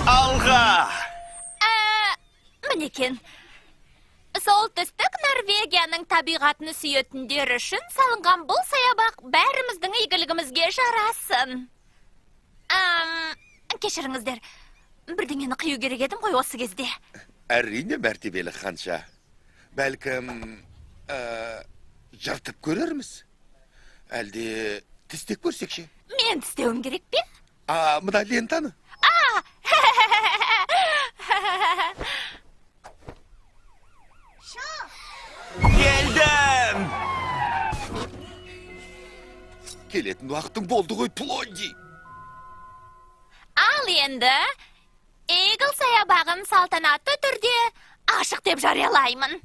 Алға! Мінекен. Солтүстік Норвегияның табиғатын сүйетіндер үшін салынған бұл саябақ бәріміздің игілігімізге жарасын. Кешіріңіздер, бірдеңені қию керек едім ғой осы кезде. Әрине, мәртебелі ханша. Бәлкім, жыртып көрерміз? Әлде тістеп көрсек ше? Мен тістеуім керек пе? А, мына лентаны. Келдім! Келетін уақытың болды ғой, Плонди. Ал енді Игл саябағын салтанатты түрде ашық деп жариялаймын.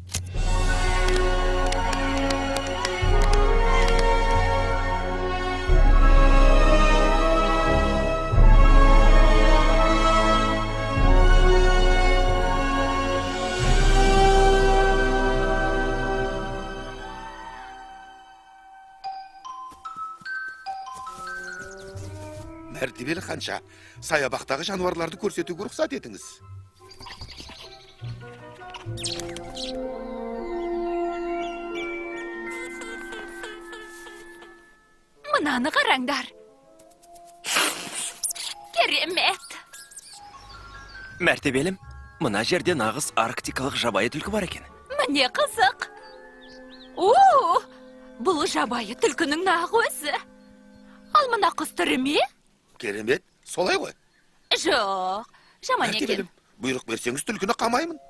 Мәртебелі ханша, саябақтағы жануарларды көрсетуге рұқсат етіңіз. Мынаны қараңдар. Керемет. Мәртебелім, мына жерде нағыз арктикалық жабайы түлкі бар екен. Міне қызық. О, бұл жабайы түлкінің нақ өзі. Ал мына құс түрі ме? Керемет, солай ғой. Жоқ, жаман екен. Мәртебелім, бұйрық берсеңіз, түлкіні қамаймын.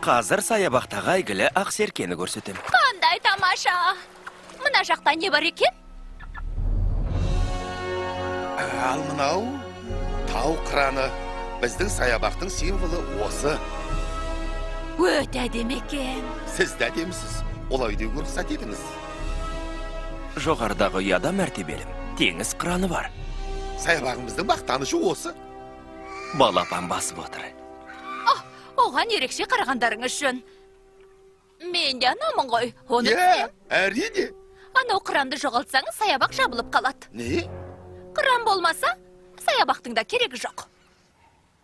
Қазір саябақтағы әйгілі ақсеркені көрсетем. Қандай тамаша! Мына жақта не бар екен? Ал мынау тау қыраны. Біздің саябақтың символы осы. Өте әдемі екен. Сіз де әдемісіз. Олай деуге рұқсат етіңіз. Жоғарыдағы ұяда, мәртебелім, теңіз қыраны бар. Саябағымыздың мақтанышы осы. Балапан басып отыр. Оған ерекше қарағандарыңыз жөн. Мен де анамын ғой, оны Иә, түсінемін. әрине. Анау қыранды жоғалтсаңыз, саябақ жабылып қалады. Не? Қыран болмаса, саябақтың да керегі жоқ.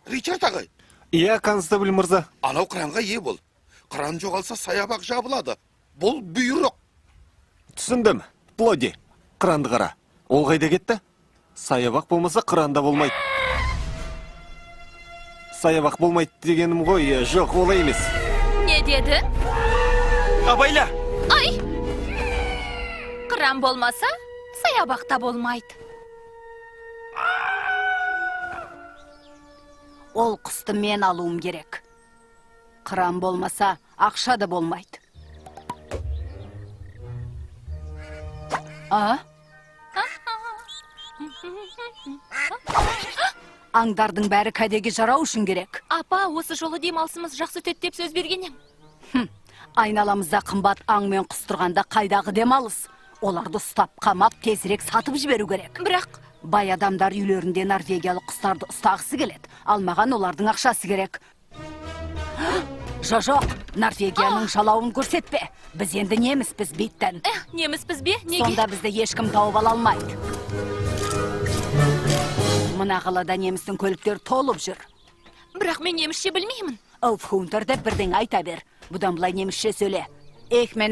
Ричард ағай, Иә, констебль мырза. анау қыранға ие бол. Қыран жоғалса, саябақ жабылады. Бұл бұйрық. Түсіндім. Плоди, қыранды қара. Ол қайда кетті? Саябақ болмаса, қыран да болмайды. Саябақ болмайды дегенім ғой. Жоқ, олай емес. Не дедің? Абайла! Ай! Қыран болмаса, саябақ та болмайды. Ол құсты мен алуым керек. Қыран болмаса, ақша да болмайды. А? Аңдардың бәрі кәдеге жарау үшін керек. Апа, осы жолы демалысымыз жақсы өтеді деп сөз берген ең. Айналамызда қымбат аң мен құс тұрғанда қайдағы демалыс? Оларды ұстап, қамап, тезірек сатып жіберу керек. Бірақ Бай адамдар үйлерінде норвегиялық құстарды ұстағысы келеді. Ал маған олардың ақшасы керек. Жоқ, Норвегияның жалауын көрсетпе. Біз енді неміспіз, Биттен. Неміспіз бе? Неге? Сонда бізді ешкім тауып ала алмайды. Мына қалада немістің көліктері толып жүр. Бірақ мен немісше білмеймін. Ауфхунтер деп бірдеңе айта бер. Бұдан былай немісше сөйле. Эхмен.